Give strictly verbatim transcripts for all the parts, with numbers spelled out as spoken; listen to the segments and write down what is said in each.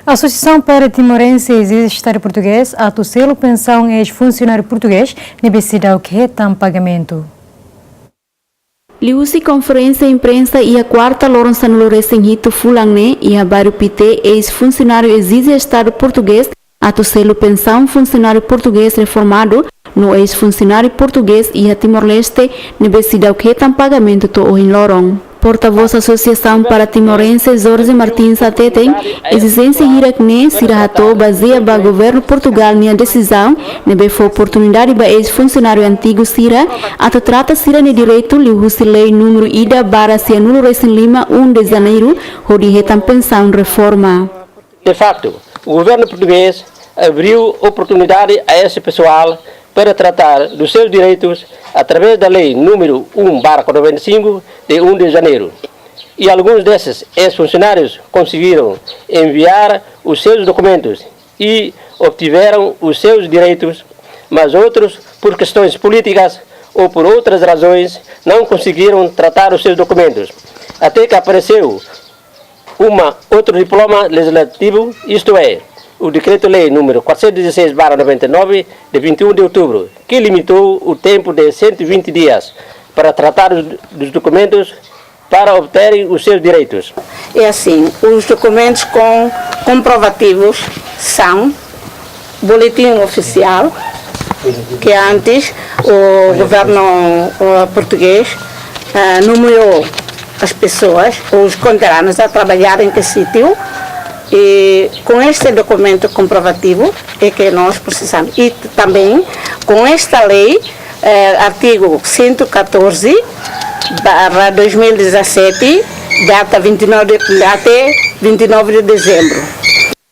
Asosiasaun para Timorense ezije Estadu Portugés atu selu pensaun eis-funsionáriu portugés ne'ebé seidauk hetan pagamentu. Liuhusi konferénsia imprensa iha kuarta loron sanulu-resin-hitu fulan ne'e iha bairru Pité, eis-funsionáriu ezije Estadu Portugés atu selu pensaun funsionáriu portugés reformadu no eis-funsionáriu portugés iha Timor-Leste ne'ebé seidauk hetan pagamentu to'o ohin loron. Portavós Asosiasaun para Timorense, Jorge Martins, hateten ezijénsia hirak-ne'e sira hato'o bazeia ba governu Portugál nia desizaun ne'ebé fó oportunidade ba eis-funsionáriu antigu sira atu trata sira-nia direitu liuhusi lei númeru ida barra sianulu-resin-lima, um de janeiro, hodi hetan pensaun reforma. De facto, o governo português abriu oportunidade a esse pessoal para tratar dos seus direitos através da Lei número um barra noventa e cinco, de um de janeiro. E alguns desses ex-funcionários conseguiram enviar os seus documentos e obtiveram os seus direitos, mas outros, por questões políticas ou por outras razões, não conseguiram tratar os seus documentos. Até que apareceu uma outro diploma legislativo, isto é, o Decreto-Lei número quatrocentos e dezasseis barra noventa e nove, de vinte e um de outubro, que limitou o tempo de cento e vinte dias para tratar os, dos documentos para obterem os seus direitos. É assim, os documentos com comprovativos são boletim oficial, que antes o governo, eh, português, eh, nomeou as pessoas, os conterrâneos, a trabalhar em que sítio, e com este documento comprovativo é que nós precisamos. E também com esta lei, eh, artigo cento e catorze barra dois mil e dezassete, data vinte e nove de, até vinte e nove de dezembro.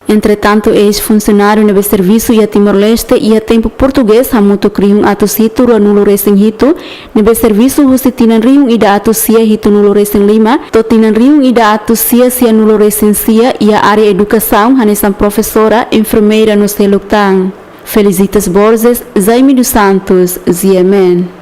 Entretantu, eis-funsionáriu ne'ebé servisu iha Timor-Leste iha tempu portugés hamutuk rihun atus hitu ruanulu-resin-hitu, ne'ebé servisu husi tinan rihun ida atus sia hitunulu-resin-lima to'o tinan rihun ida atus sia sianulu-resin-sia iha área edukasaun hanesan profesora, enfermeira no seluk tan. Felicitas Borges, Jaime dos Santos, G M N.